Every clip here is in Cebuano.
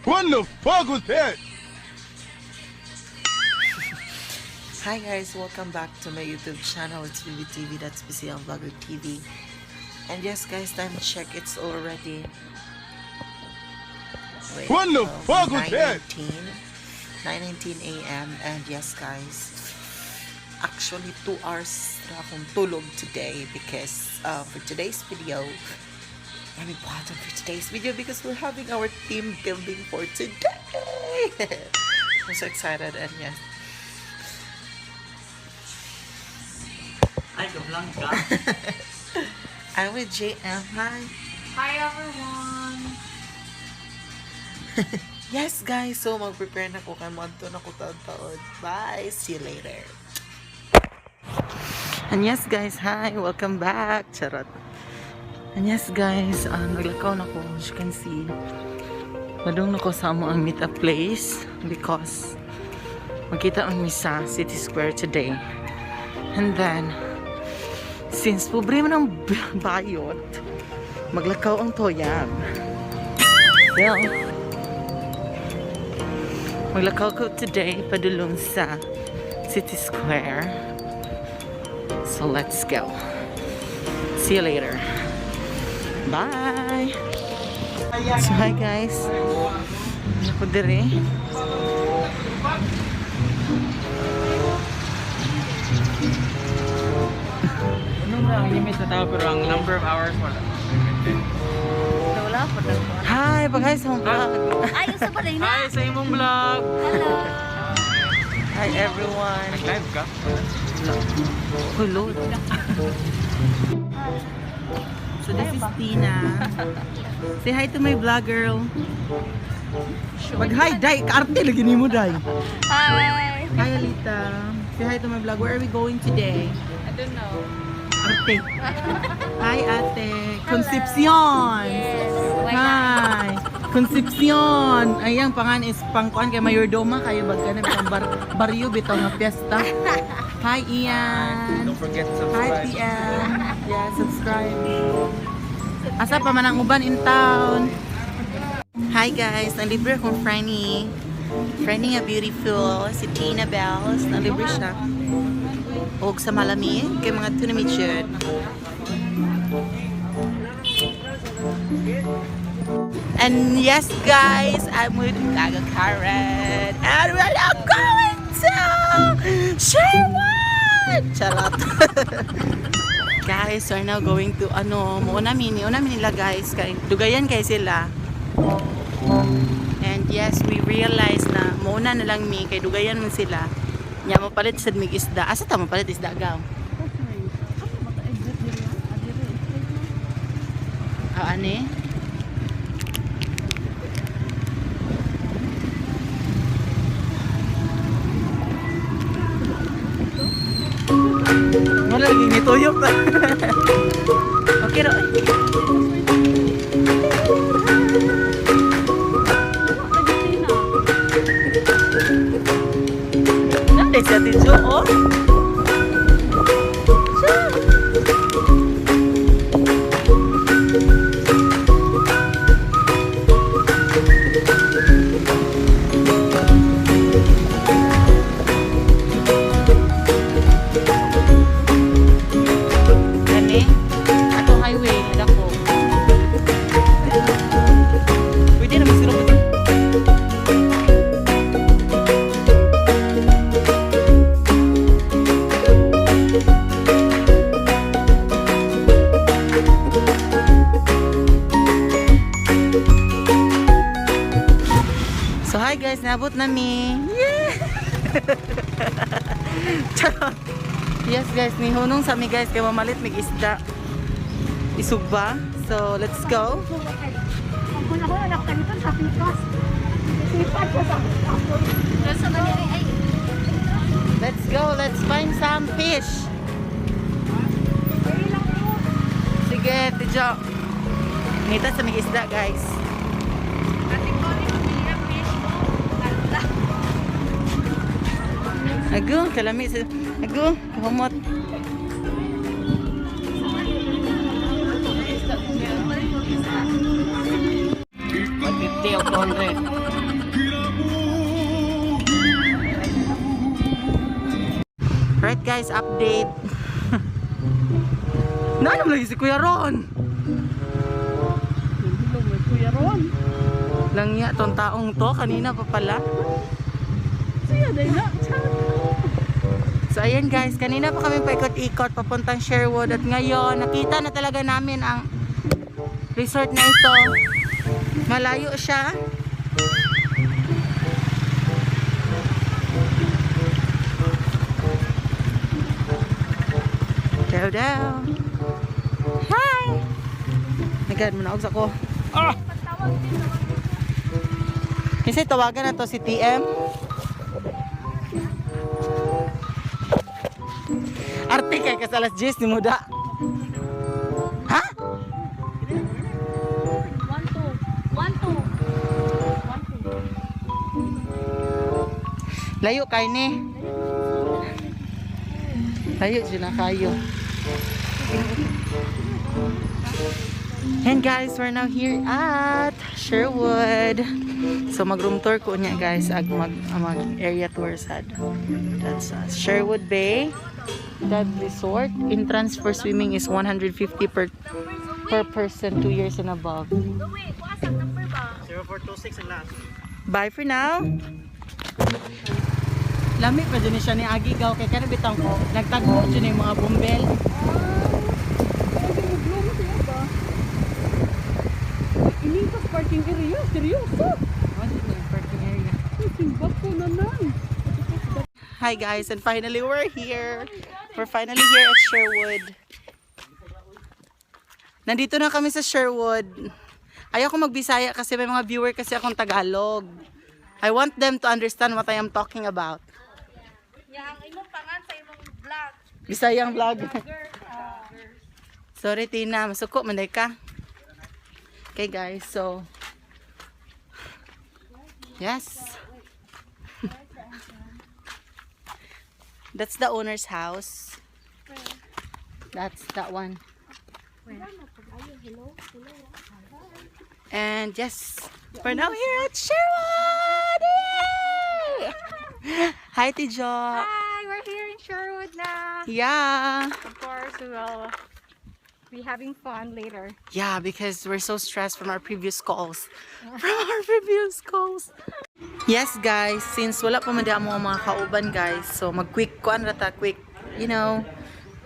What the fuck was that? Hi guys, welcome back to my YouTube channel. It's BBTV, that's BCL Vlogger TV. And yes guys, time check, it's already, wait, What the fuck was that? 9:19 a.m. And yes guys, actually 2 hours na akong tulog today because for today's video, I'm important for today's video because we're having our team building for today. I'm so excited, and yes. Ay, kablang ka. I'm with JM. Hi. Hi everyone! Yes, guys. So, mag-prepare na ko kay Monto na ko taon-taon. Bye. See you later. And yes, guys. Hi. Welcome back. Charot. And yes, guys. Naglakaw na ko. As you can see. Madung na ko sa amo ang meet-up place because magkita man mi sa City Square today. And then, since pobre man ang bayot, maglakaw ang toyab. So, maglakaw ko today padulong sa City Square. So let's go. See you later. Bye! So hi guys. Ako dire. Ano na ang limit sa tao pero ang number of hours wala. Wala pa na. Hi! Pag-hi sa akong vlog. Ay, usa pa rin na. Hi sa imong vlog! Hello. Hi everyone. Nag-live ka? Hulod. So this is Tina. Say hi to my vlog girl. Mag-hi, Day. Kaarte lagi nimo, Day. Hi. Hi, Alita. Say hi to my vlog. Where are we going today? I don't know. Ate. Hi, Ate. Concepcion. Yes. Why not? Hi. Concepcion. Ayang pangan is pangkuan kay mayordoma kayo bag kana bitong baryo bitaw nga piyesta. Hi, Ian. Don't forget to Hi, subscribe. PM. Yeah, subscribe. Asa pa man ang uban in town? Hi guys, nalibre akong friendly. Friendly nga beautiful, si Tina Bells. Nalibre siya. Og sa malami, kay mga tunamid jud. And yes guys, I'm with Gaga Karen. And we're now going to Sherwood! Charot. Guys, we're now going to ano, muuna mi, niuna mi nila guys kay dugayan kay sila. And yes, we realized na muuna na lang mi kay dugayan man sila. Nya mapalit sad mig isda. Asa ta mapalit isda gaw? Ah, ani? Wala lagi nituyok. Okay ra. Oy. Nanday si Ate Jo, oh. Siya. Gani? Atong highway, dako. Pwede naman siguro So hi guys, nabot na mi. Yeah! Charot. Yes guys, nihunong sa mi guys kay mamalit mig isda. Isugba. So let's go. Kung ako anak kanito sa pikas. Sipat siya sa Nasa Manila ay. Let's go. Let's find some fish. Sige, Tijo. Ngita sa mig isda guys. Ate ko rin pamili ang fish mo. Ago, kalami sa ago, kahumot. 150 o 200. Kinabuhi. Right guys, update. Naanam lagi si Kuya Ron. Kuya Ron. Langya tong taong to kanina pa pala. Siya, dahil na. So ayan guys, kanina pa kami paikot-ikot papuntang Sherwood at ngayon nakita na talaga namin ang resort na ito. Malayo siya. Down down. Hi! My God, manaog sa ko. Ah! Kasi tawagan na to si TM. Arte kay kas alas 10 ni muda. Ha? 1, 2. 1, 2. 1, 2. Layo kay ni. Layo jud na kayo. And guys, we're now here at Sherwood. So mag room tour ko niya guys, ag mag area tour sad. That's Sherwood Bay. That resort. Entrance for swimming is 150 per person 2 years and above. Wait, what's ang number ba? 0426 ang last. Bye for now. Lami pa dyan siya ni Agigaw kay kanang bitang ko. Nagtagpo dyan yung mga bumbel. Inipas parking area. Seryoso. Parking area. Simbak ko na lang. Hi guys, and finally we're here. We're finally here at Sherwood. Nandito na kami sa Sherwood. Ayoko magbisaya kasi may mga viewer kasi akong Tagalog. I want them to understand what I am talking about. Ya, ang imong pangan sa imong vlog. Bisayang vlog. Sorry Tina, masuko man ka. Okay guys, so yes. That's the owner's house. That's that one. And yes, we're now here at Sherwood! Yay! Hi, Tijo. Hi, we're here in Sherwood na. Yeah. Of course, we will be having fun later. Yeah, because we're so stressed from our previous calls. From our previous calls. Yes, guys, since wala pa man di amo ang mga kauban, guys. So mag-quick kuan ra ta, quick,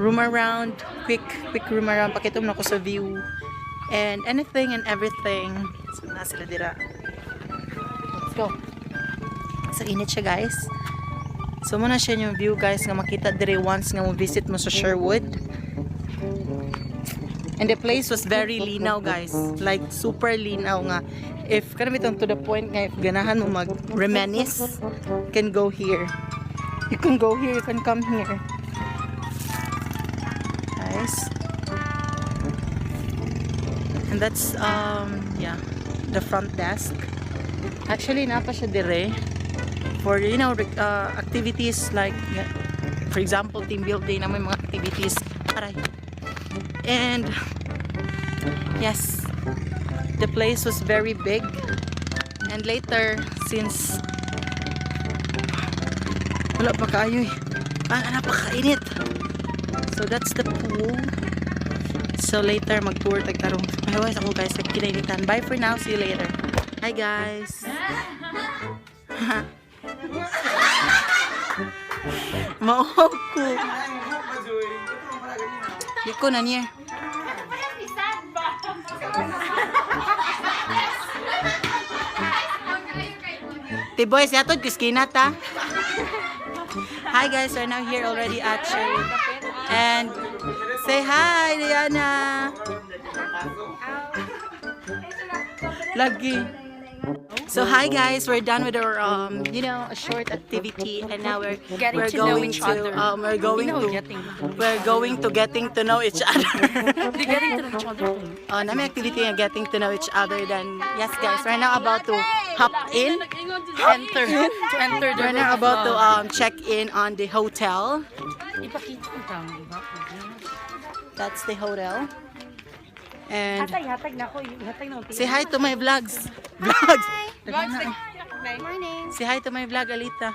room around, quick quick room around pakitom na ko sa view and anything and everything. So na sila dira. Let's go. So init siya, guys. So muna siya yung view, guys, nga makita dire once nga mo visit mo sa Sherwood. And the place was very linaw, guys. Like, super linaw nga. If, kanang itong to the point nga, if ganahan mo mag-reminisce, you can go here. You can go here, you can come here. Guys. And that's, yeah, the front desk. Actually, napa siya dire for, activities like, yeah, for example, team building na may mga activities. Aray. And yes, the place was very big. And later, since wala pa kayo eh. Ah, napakainit. So that's the pool. So later, mag-tour tagtarong. Otherwise ako guys, nagkinainitan. Bye for now. See you later. Hi guys. Mauhaw ko. Di ko na niya. Tiboy, siya to, kiskina ta. Hi guys, we're now here already at Sherwood. And say hi, Diana. Lagi. So hi guys, we're done with our a short activity, and now we're Getting we're to know going each to other. we're going You know, to getting. we're going to getting to know each other. Getting to know each other. Oh, nami activity nga getting to know each other. Then yes guys, we're now about to hop in. Enter. To enter the We're now about to check in on the hotel. Ipakita ko tang iba. That's the hotel. And Hatag na ko. Hatag na ko. say hi to my vlogs. Vlogs. Vlogs. Morning. Say hi to my vlog, Alita.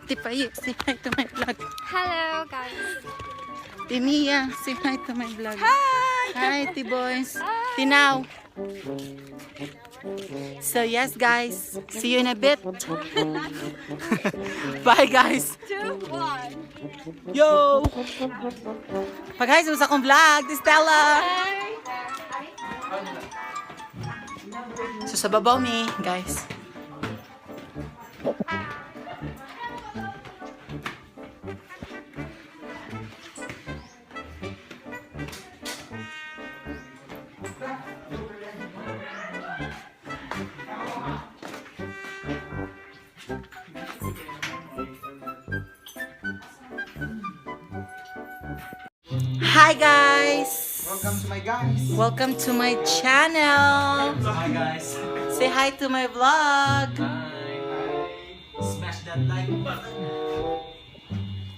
Tipayi, say hi to my vlog. Hello, guys. Timia, say hi to my vlog. Hi! Hi, T-boys. Tinaw. So yes, guys. See you in a bit. Bye, guys. Two, one. Yo! Pag-hi sa akong vlog, this Stella! So sa babaw mi, guys. Hi, guys! Welcome to my guys. Welcome to my channel! Hi, guys. Say hi to my vlog! Hi. Smash that like button.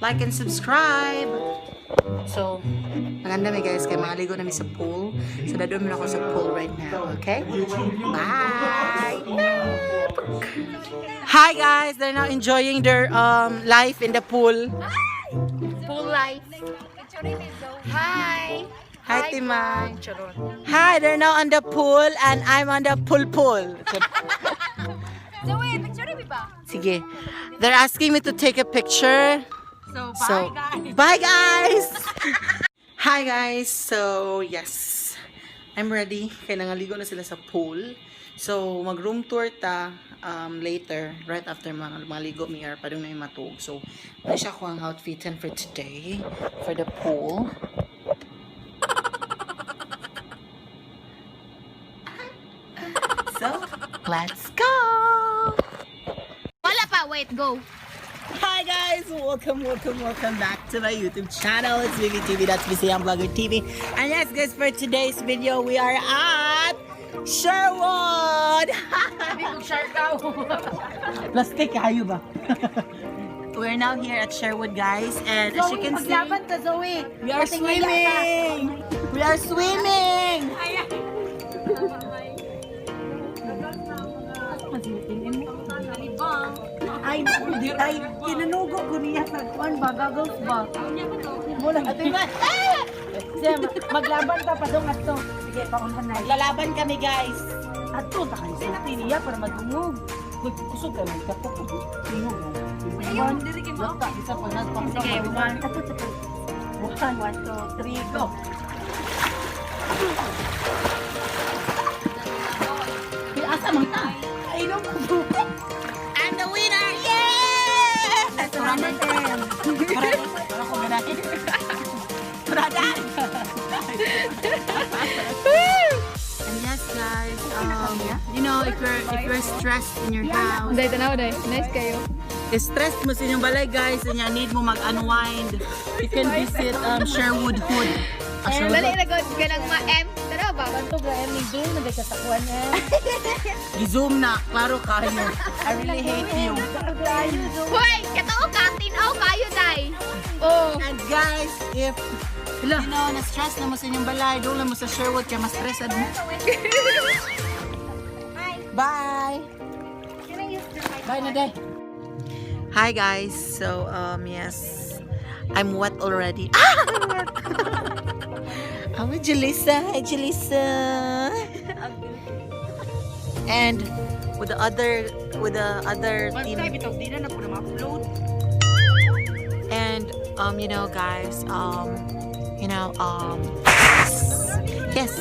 Like and subscribe! So, maganda mi, guys, kay maligo na mi sa pool. So, dadun mo na ako sa pool right now, okay? Bye! Hi, guys! They're now enjoying their life in the pool. Pool life. Hi. Hi, Timay. Hi, they're now on the pool and I'm on the pool pool. Zoe, picture ni ba? Sige. They're asking me to take a picture. So, bye, So, guys. bye, guys! Hi, guys! So, yes. I'm ready. Kaya nangaligo na sila sa pool. So, mag-room tour ta later, right after mga maligo mi or padung na yung matug. So, ano siya ko ang outfit and for today, for the pool. So, let's go! Wala pa, wait, go. Hi guys! Welcome, welcome, welcome back to my YouTube channel. It's Vivi TV, that's Visayang Vlogger TV. And yes guys, for today's video, we are at Sherwood! Plastic kayo ba? We're now here at Sherwood, guys, and as you can see, Maglaban ka, Zoe. we are swimming! We are swimming! Ay, ay, tinanugo ko niya sa kuan ba, goggles ba? Mo lang. Ate Ma, Sige, maglaban ta padong ato. Sige, paunhan na. Lalaban kami, guys! Ato ta kay sulti niya para madungog. Kusog ka, magkapok. Tingog. Ayun, diri kay mo. Isa pa na. Sige, one. Ato ta. One, one, two, three, go. Asa man ta? Ay, no, I'm the winner! Yeah! Salamat, em. Para ko ganahin. Brother! And yes, guys, if you're stressed in your house, Day, tanaw, day. Nice kayo. Stressed mo sa inyong balay, guys, and you need mo mag-unwind, you can visit Sherwood Hood. Ah, Sherwood Dali na god ganang ma-M. Tanaw ba? Banto ga em ni June nagkasakwan em. Gi-zoom na, klaro kayo. I really hate you. Hoy, katao ka tinaw kayo day. Oh. And guys, if na-stress na mo sa inyong balay, doon lang mo sa Sherwood kaya mas stress mo. Bye! Bye na day. Hi guys. So yes, I'm wet already. Ah, I'm wet. I'm with Julissa. Hi, Julissa. And with the other team. And guys, yes,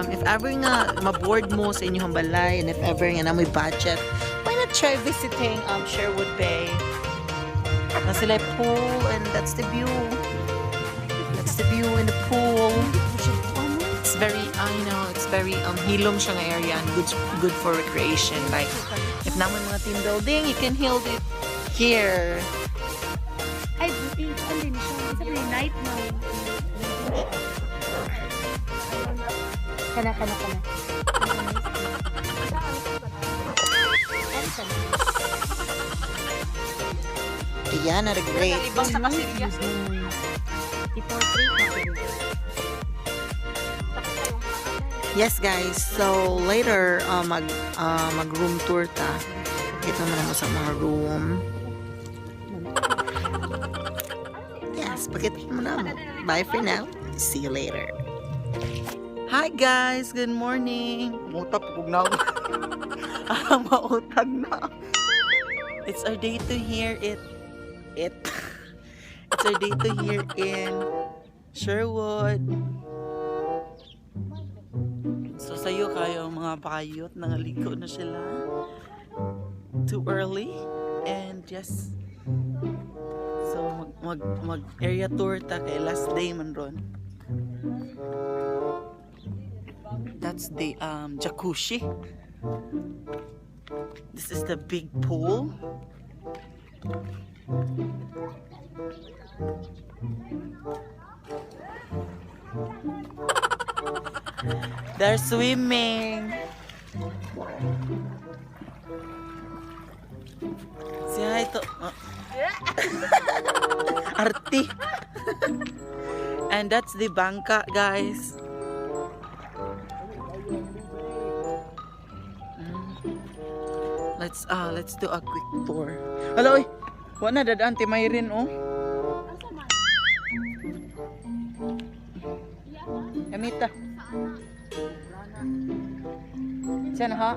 if ever nga maboard mo sa inyong balay and if ever nga na may budget, why not try visiting Sherwood Bay? Na sila pool and that's the view. That's the view in the pool. It's very, hilom siya nga area and good for recreation. Like, if naman mga team building, you can hold it here. Ay, ano din siya? Isa pa yung night no. Kana, kana, kana. Ayan, not a great. I-portrait na ko. Yes, guys. So later, mag room tour ta. Pakita mo na mo sa mga room. Yes, pakita mo na mo. Bye for now. See you later. Hi guys, good morning. Mutap kog na. Ah, mautag na. It's our day to hear it. It. It's our day to here in Sherwood. So sayo kayo mga bayot, nangaligo na sila. Too early and yes. So mag area tour ta kay last day man ron. That's the jacuzzi. This is the big pool. They're swimming. Say hi to... Oh. Arti. And that's the bangka, guys. Let's do a quick tour. Hello, oy. Wa na dadaan ti Mayrin oh. Amita. Isa na ha?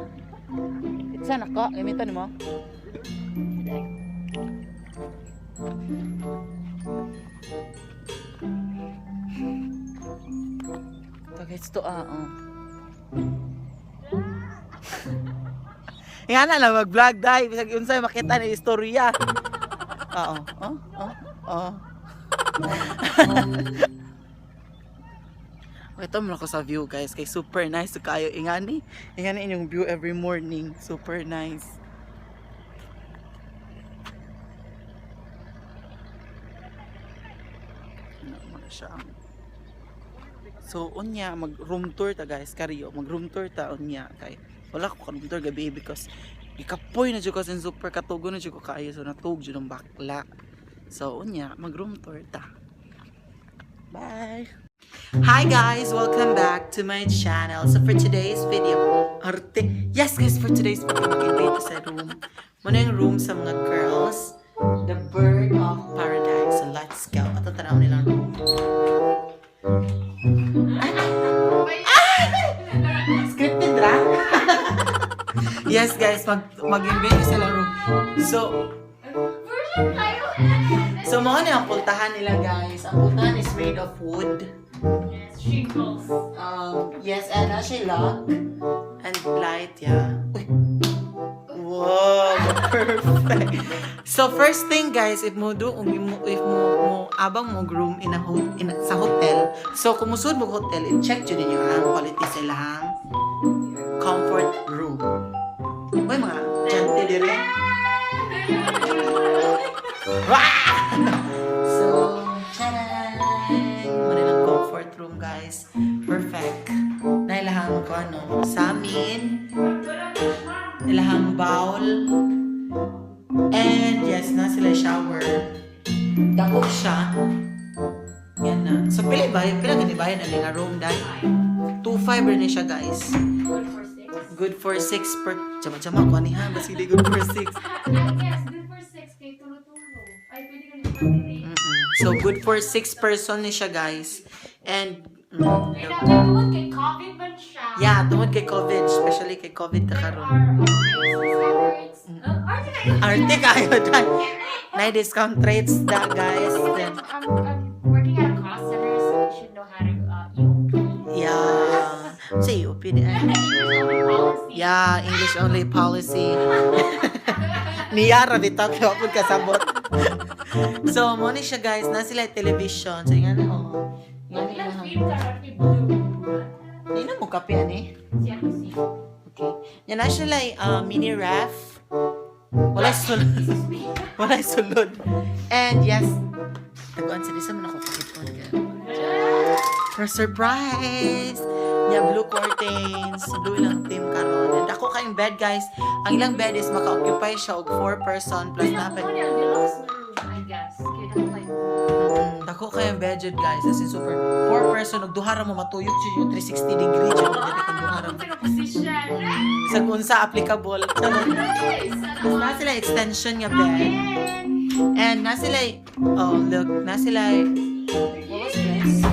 Isa na ka? Gamitan mo? Ito guys, to ah, oh. Nga na lang mag-vlog dahil bisag unsay makita ni istorya. Oo, oh. Ito mo ako sa view guys kay super nice kayo ingani. Ingani inyong view every morning. Super nice. Ano mo na siya. So unya mag room tour ta guys kariyo mag room tour ta unya kay wala ko ka room tour gabi because ikapoy na jud ko sin super katugo na jud ko kaayo so natug jud ang bakla. So unya mag room tour ta. Bye. Hi guys, welcome back to my channel. So for today's video, arte. Yes guys, for today's video, mag-invade sa room. Muna yung room sa mga girls. The Bird of Paradise. So let's go. Ato tanaw nilang room. Scripted ra? Yes guys, mag-invade sa room. So, Version tayo. So mo na ang pultahan nila guys. Ang pultahan is made of wood. Yes, shingles. Yes, and actually lock and light, yeah. Uy. Wow, perfect. So first thing guys, if mo do if mo mo abang mo room in a, ho- in a- sa hotel, so kung musud mo hotel, i-check jud ninyo ang quality sa ilahang comfort room. Uy, mga gentle dire. Wah! So, tcharan! Muna ng comfort room, guys. Perfect. Nailahang ko ano, sa amin. Ilahang bowl. And yes, na sila shower. Dako siya. Yan na. So, pila ba? Pila gani ba yan ang room dahil? 2.5 rin siya, guys. Good for six. Good for 6 per... Tsama-tsama ko ani ha. Basta hindi good for 6. I guess, good for six. Kay tulo-tulo. Ay, pwede ka rin pwede. So, good for 6 person ni siya, guys. And, Ay, tungod kay COVID man siya. yeah, tungod kay COVID, especially kay COVID ta There karon. are always discount rates. Arte kayo. Arte kayo dahil. Na discount rates da, guys. Then, I'm working at a cost center, so you should know how to EOP. Yeah. Sa EOP di ay. English only policy. Yeah, English only policy. Niya ra bitaw kay wa pud kasabot. So, mo ni siya guys, na sila television. So, nga na oh. Nga na Ilang ilahang. cream ka, blue. Di na mo kape ani. Si ako si. Okay. Yan na siya like, mini ref. Wala sulod. Wala sulod. And yes, taguan sa disa man ako kahit For surprise! Nya blue curtains, blue ilang theme karon. And ako kayong bed guys. Ang ilang bed is maka-occupy siya og 4 person plus Wait, dapat ako niya, deluxe na room, I guess. Kaya dapat like, Dako Dako kayong bed jud, guys. As in super four person ug duha ra mo matuyok jud yung 360 degree jud diri kung duha ra mo. Position. Bisag unsa applicable. Charot. Na sila extension nga bed. And na sila, oh look, na sila, what was this?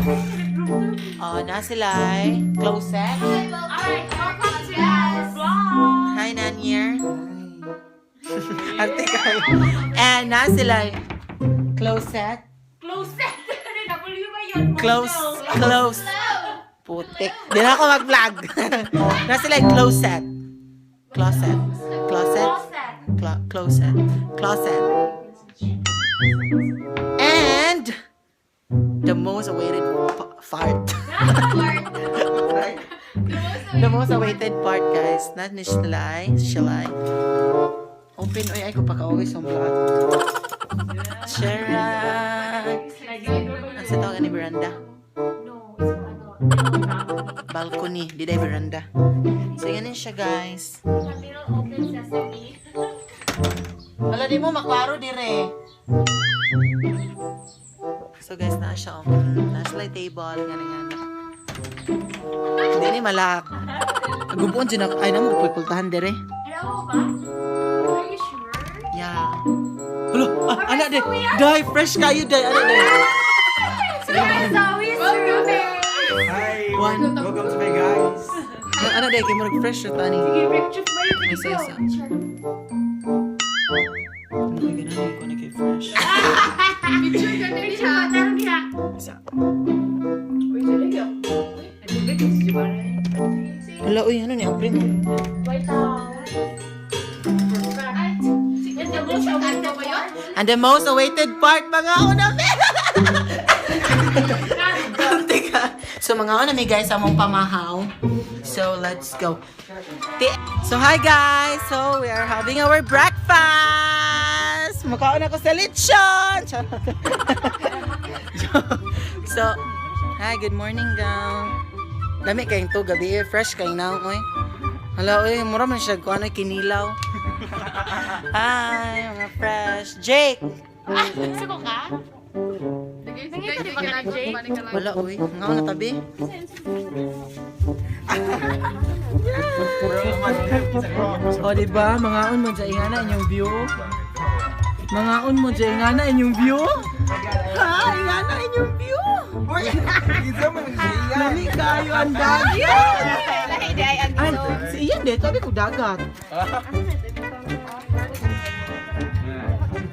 Oh, na sila closet. Alright, welcome to us vlog. Hi, Nanier. Arte kayo. And na sila closet. Closet. W ba yun? Close, close. Putik. Di na ako mag-vlog. Na sila closet. Closet. Closet. Closet. Closet. And the most awaited fart. The most awaited part, guys. Not ni Shalai. Shalai. Open. Oy, ay ko pa ka-always ang vlog. Charot. Ang sa tawag ni veranda? No, it's ano. Balcony. Di dahil veranda. So, ganun siya, guys. Middle open sesame. Wala, di mo maklaro dire. So guys, naa siya oh. Naa siya like table, nga nga. Hindi ni malak. Gubuon dyan ako. Ay, namo pupultahan dire. Hello ba? Are you sure? Yeah. Hello, ah, ana de. Dai, fresh kayo dai. Ana de. Hi! One. Welcome to my guys! Ana de kay murag fresh ra tani. Ay, sa isa. Ano kay ganun ko na kay fresh. Isa. Hala, uy, ano ni ang print? And the most awaited part, mga una Teka. So mga una mi guys, among pamahaw. So let's go. So hi guys! So we are having our breakfast! Mukhaon ako sa lechon! Charot. So, hi, good morning, gang. Dami kayong to, gabi eh. Fresh kayo na, oy. Hala, oy, mura man siya kung ano, kinilaw. Hi, mga fresh. Jake! Suko ka? Nangita di ba ka, Jake? Wala, uy. Nga na tabi. O, di ba? Mangaon mo dyan, ingana inyong view. Mangaon mo dyan, ingana inyong view. Ha? Ingana inyong view. Lami kayo ang dagat. Lahi di ay ang Ay, si Ian de, tabi ko dagat.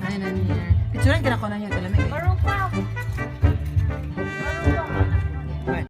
Ay, nani. Picturean ka na ko na niya.